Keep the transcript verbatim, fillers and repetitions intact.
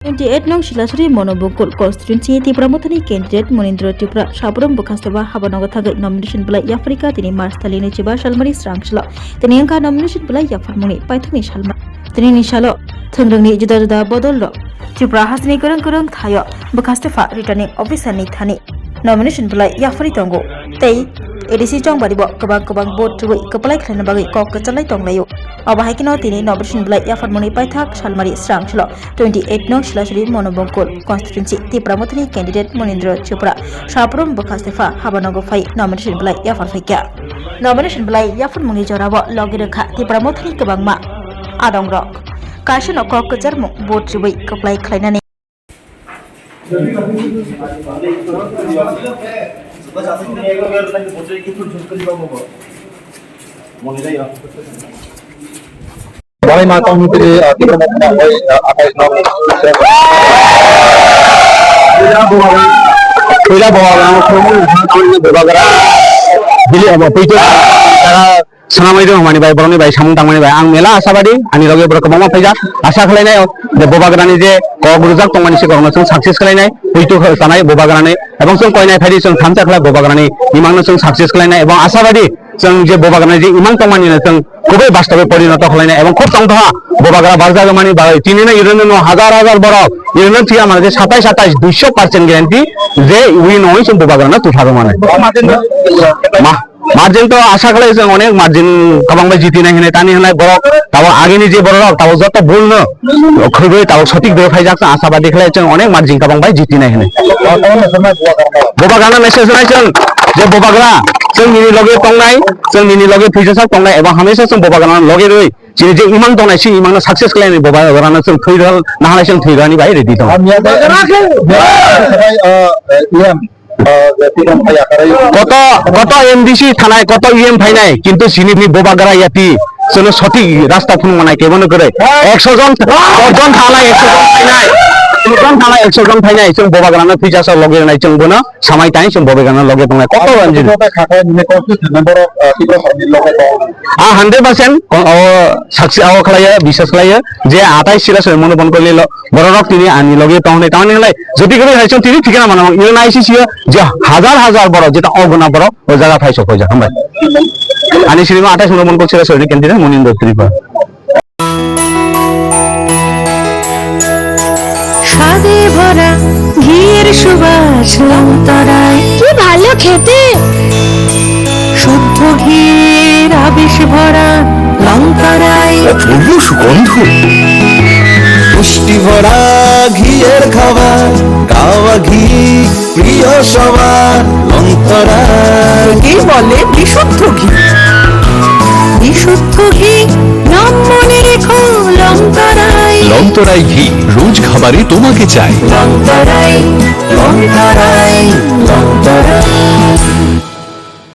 Twenty eight nong Silasuri Monobongkul constituency Tipra Mothani candidate Monindra Tripura Saborom bwkha seba habanogo thangwi nomination belai yapharikha tini March talini chiba salmani srang salo. Tini wngkha nomination belai yapharmungni paithakni salma. Tinini salo thwngrwngni juda juda bodolrok Tripura hasteni kwrwng kwrwng thaio bwkha seba returning officer ni thani nomination belai yaphari tongo tei A D C Chongbari bo kwbang kwbang vote rwui kwplai khlaina bagwi kok kwchalai tonglaio. Obo hai kheno tini nomination belai yapharmani paithak salmari srang salo twenty eight nong Silasuri Monobongkul constituency Tipra Mothani candidate Monindra Tripura Saborom bwkha seba habanogo phai nomination belai yaphar phaikha. Nomination belai yapharmungni jorao logi rwkha Tipra Mothani kwbangma adongrok. Kaisano kok kwcharmung vote rwui kwplai khlainani. Bolai ma tong tiri, ah, tiri mo tong, ah, atai no. Puila bo ang, puila bo ang, bubagra. Bili abo puito. Tara Sanamai rw hwnmani bai, borokni bai samung tangmani bai ang mela asabadi, ani loge borok kwbangma phaijak. Asa khlainai je bubagrani je kok rwjak tongmani se kokno chwng success khlainai, puitu khe chanai bubagrani, ebong chwng koinai phaidi chwng thansa khlai bubagrani imangno chwng success khlainai, ebong asabadi chwng je bubagrani je imang tongmani no chwng kubui bastobe porinoto khlainai, ebong khub chongthoha bubagra barjak mani bai tinino irwino no hajar hajar borok irwino thwiya mane je satais satais duiso percent guarantee je win oi chwng bubagrano twtharwi mani. Ma Margin to asa khlai chwng onek margin kwbang bai jiti nai hinwi tani hinwi borok tabok agini je borok tabok joto bul no khwrwi tabok sotik de phaijak chwng asabadi khlai chwng onek margin kwbang bai jiti nai hinwi. Bubagrano message rwnai chwng je bubagra chwng nini loge tongnai chwng nini loge phuijasak tongnai eba hamesa chwng bubagrano loge rwi chini je imang tongnai si imangno success khlai ni bubagrano chwng thwi rw nahalai chwng thwi rwni bai ready tong. Koto, koto M D C thanai, koto E M phainai, kintu sini ni bubagra yati, chwngno sotik rasta phunukmanai kebono kwrwi. Ekso jon, dos jon thanai, ekso jon phainai. Dos jon thanai, ekso jon phainai, chwng bubagrano phuijasa logi rwnai, chwng bono samai tai, chwng bubagrano logi tongnai. Koto ranjit. Ah, hundred percent, o, saksi, o, khlaiya, biswas khlaiya, je atai sira soi mono bon kolilo, bororok tini ani logi tongnai, tamani hlai, Jyoti Gurung hai chwng tini thikna mano, ino nai si siyo je hajar hajar borok, jeta oguna borok, o jaga phai sok hoja, hambai. Ani sirima atai sungno mon kok sira sori kendira Monindra Tripura. স্বাদে ভরা ঘিয়ের সুবাস লংতরায়। কি ভালো খেতে। শুদ্ধ ঘিয়ের আবেশ ভরা লংতরায়। অপূর্ব সুগন্ধ। পুষ্টি ভরা ঘিয়ের খাবার, কাওয়া ঘি প্রিয় সবার, লংতরায়। একেই বলে বিশুদ্ধ ঘি। বিশুদ্ধ ঘি, নাম মনে রেখো, লংতরায়। লংতরায় ঘি, রোজ খাবারে তোমাকে চাই। লংতরায়, লংতরায়, লংতরায়।